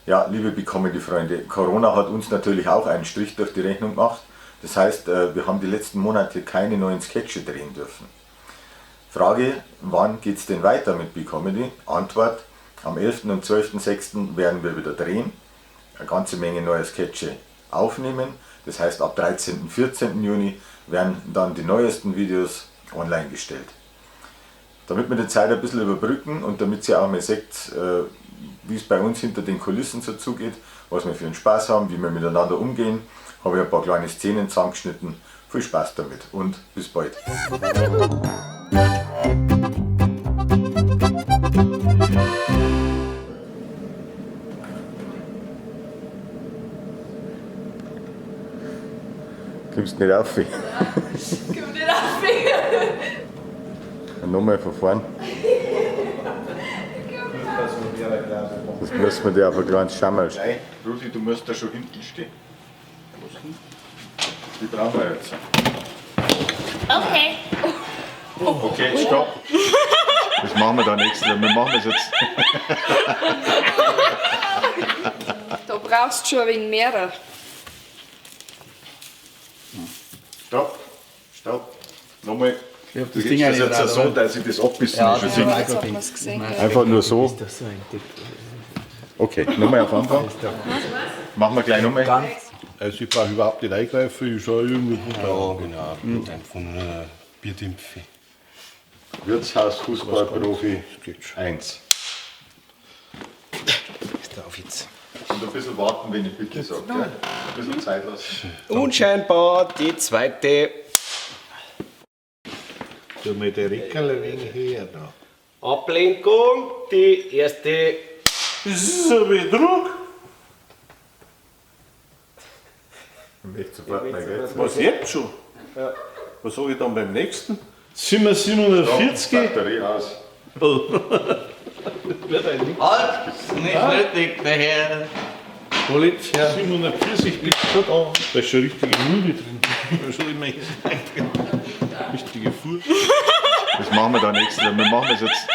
Ja, liebe Becomedy-Freunde, Corona hat uns natürlich auch einen Strich durch die Rechnung gemacht. Das heißt, wir haben die letzten Monate keine neuen Sketche drehen dürfen. Frage, wann geht's denn weiter mit Becomedy? Antwort, am 11. und 12.06. werden wir wieder drehen, eine ganze Menge neuer Sketche aufnehmen. Das heißt, ab 13. 14. Juni werden dann die neuesten Videos online gestellt. Damit wir die Zeit ein bisschen überbrücken und damit ihr auch mal seht, wie es bei uns hinter den Kulissen so zugeht, was wir für einen Spaß haben, wie wir miteinander umgehen, habe ich ein paar kleine Szenen zusammengeschnitten. Viel Spaß damit und bis bald. Kommst nicht auf? Komm nicht auf. Nochmal von vorn. Das müssen wir dir auf ein kleines Schammerl. Nein, Rudi, du musst da schon hinten stehen. Die brauchen wir jetzt. Okay. Okay, stopp. Das machen wir dann nächstes Mal. Wir machen das jetzt. Da brauchst du schon ein wenig mehrer. Stopp, stopp. Nochmal. Ich hab Du das Ding gibst das auch nicht jetzt so, drauf, dass ich das abbissen Ja, schon das sehe. war Jetzt hat man's gesehen. Gell? Einfach nur so. Ist das so ein Tipp? Okay, nochmal auf Anfang. Machen wir gleich nochmal. Also ich brauche überhaupt nicht eingreifen, ich schaue irgendwie gut Ja, genau. Einfach nur ein Bierdimpfe. Wirtshaus Fußballprofi 1. Ist auf jetzt. Und ein bisschen warten, wenn ich bitte sage. Gell? Ein bisschen Zeit lassen. Unscheinbar die zweite. Tu mir die Reckerl ein wenig her da. Ablenkung, die erste. Das ist ein Betrug. Ich möchte sofort mein Geld. Was jetzt schon? Was sage ich dann beim nächsten? Sind wir 740? Batterie aus. Halt! Nicht nötig, der Herr. Politz, 740 bist du schon da. Da ist schon richtige Mulde drin. Da ist schon immer richtige Fuhr. Das machen wir dann nächstes Mal. Wir machen das jetzt.